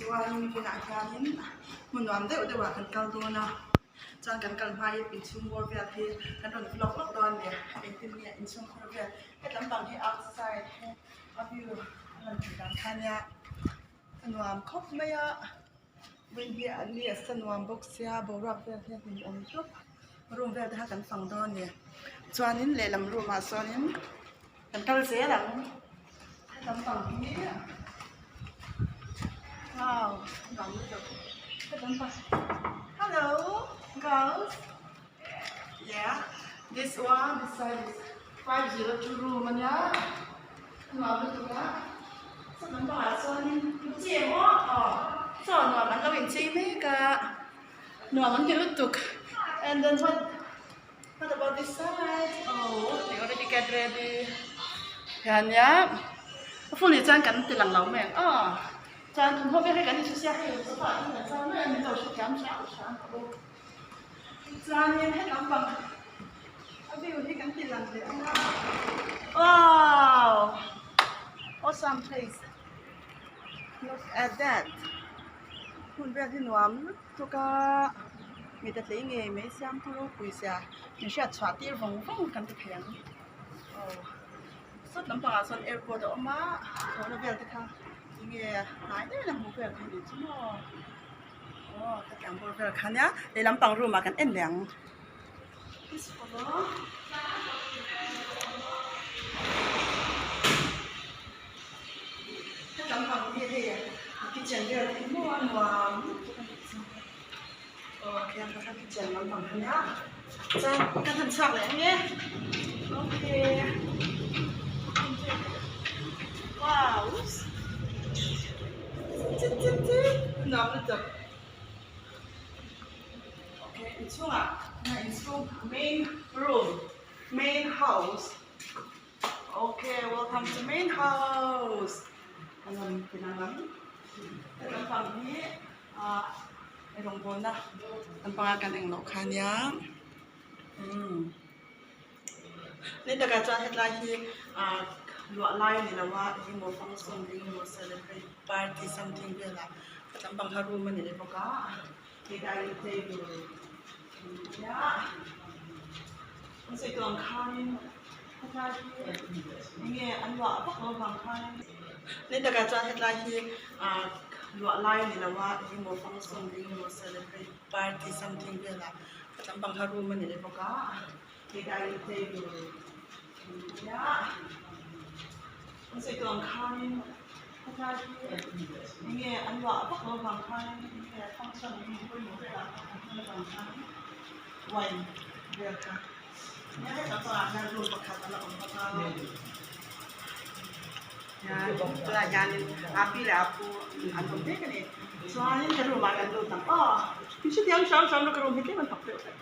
Chuanin tunah hianin hmun nuam deuh deuh ah kan kal dawn a chuan kan kal hmain inchhung bawr vel hi kan rawn vlog lawk dawn a ni engtin nge inchhung khur vel hetlam pang hi outside a view a lan theih dan kha ania a nuam khawp mai a vawiin hi a ni a sa nuam bawk sia boruak vel hi a hlimawm tawp room vel te kha kan fang dawn a ni chuanin lehlam room ah sawnin kan kal zel ang hetlam pang hi wow nuam lutuk hetlam pang hello girls yeah this one this side is 502 room ania nuam lutuk a sawtlam pangah chuanin chi emaw aw chaw nuam an lo inchei mek a nuam an ti lutuk and then what what about this side oh they already get ready hian a full hi chuan kan ti lang lo mai ang aw chuan thawmhnaw vel hi kan inhre sia hei sofa ah hian kan char mai a min lo hrethiam hram hram bawk. Chuanin hetlam pang a view hi kan ti lang leh ang a wow awesome place look at that hmun vel hi nuam lutuk a mi ta tlei ngei mai siam tu ropui zia min hriat chhuah tir vawng vawng kan ti thei ang aw sawt lampangah sawn airport a awm a thlawhna vel te kha enge hnai deuhin a hmuh vel theih nih chu maw. Aw ka tih ang bawr vel kha nia lehlam pang room ah kan en leh ang hetlam pang hi hei kitchen vel te hi maw a nuam lutuk a nih chu aw khian kha kha kitchen lampang kha nia chuan kan han chhuak leh ang e okay wow Nuam lutuk okay inchhungah inchhung main room main house okay welcome to main house a lam pinang lam lampang hi ah rawngbawlna lampanga kan englo kha ania umm. Ni takah chuan hetlai hi ah luah lai a ni lo a engemaw function engemaw celebrate party something velah hetlam pang kha room a ni leh bawk a hei dining table a ni nia an sawi tawh ang khanin hetlai hi enge an luah vak lo vang khanin ni takah chuan hetlai hi ah luah lai a ni lo a engemaw function engemaw celebrate party something velah hetlam pang kha room a ni leh bawk a. Hei dining table a ni nia an sawi tawh ang khanin hetlai hi enge an luah vak lo vang khanin enge function eng emaw pawimawh velah an hman avang khanin wine vel kha nia hetah pangah hian room pakhat a la awm bawk a hian tunah hianin a pi leh a pu an awm mek a ni chuanin ka room ah kan lut ang aw hrethiam hram hram rawh ka room hi tlem an thawk deuh hlek.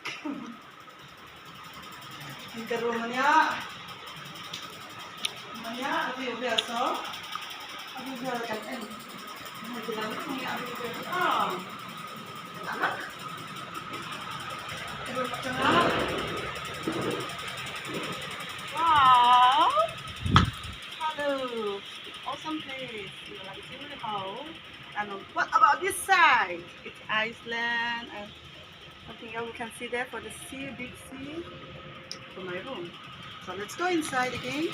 Ka room ania ania a view vel saw a view vel kan en hei ti lang nge a view vel hi aw ka room atanga wow hello awesome place you like beautiful and what about this side it's Iceland and Something else we can see there for the sea, big sea, for my room. So let's go inside again.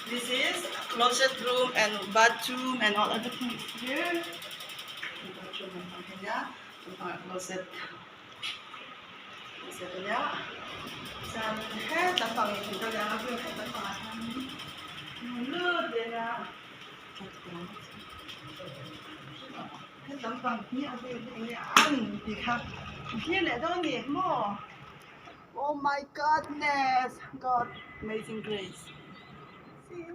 This is closet room and bathroom and all other things here. Bathroom and closet. Closet ania. Chuan hetlam pang hi thil dang a view hetlam pangah hian lut leh a. Hetlam pang hi a vel hi enge an tih kha thlir leh dawn a ni maw oh my godness god amazing grace see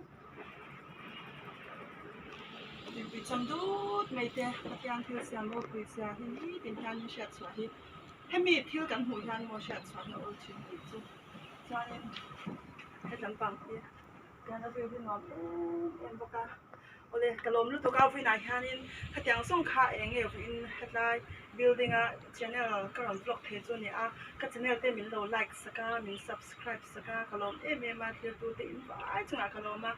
mipui cham dut mai te Pathian thil siam ropui zia hi nitin hian in hriat chhuah hi hemi thil kan hmuh hian maw hriat chhuah hi a awl thin a nih chu chuanin hetlam pang hi. Tiang a view hi nuam em em bawk a awle ka lawm lutuk a vawiinah hianin khatiang zawng kha eng nge vawiin hetlai building a channel ka rawn vlog thei chu a ni a ka channel te min lo like sak a min subscribe sak a ka lawm em em a thiltu te in vai chungah ka lawm a.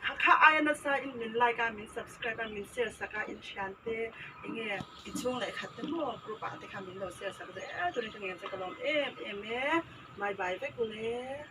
Kha aia nasa in min like a, min subscribe a, min share sak a, in thian te enge i chhung leh khat te maw group ah te kha min lo share sak zel turin ka ngen che ka lawm em em e. Bye bye vek ule.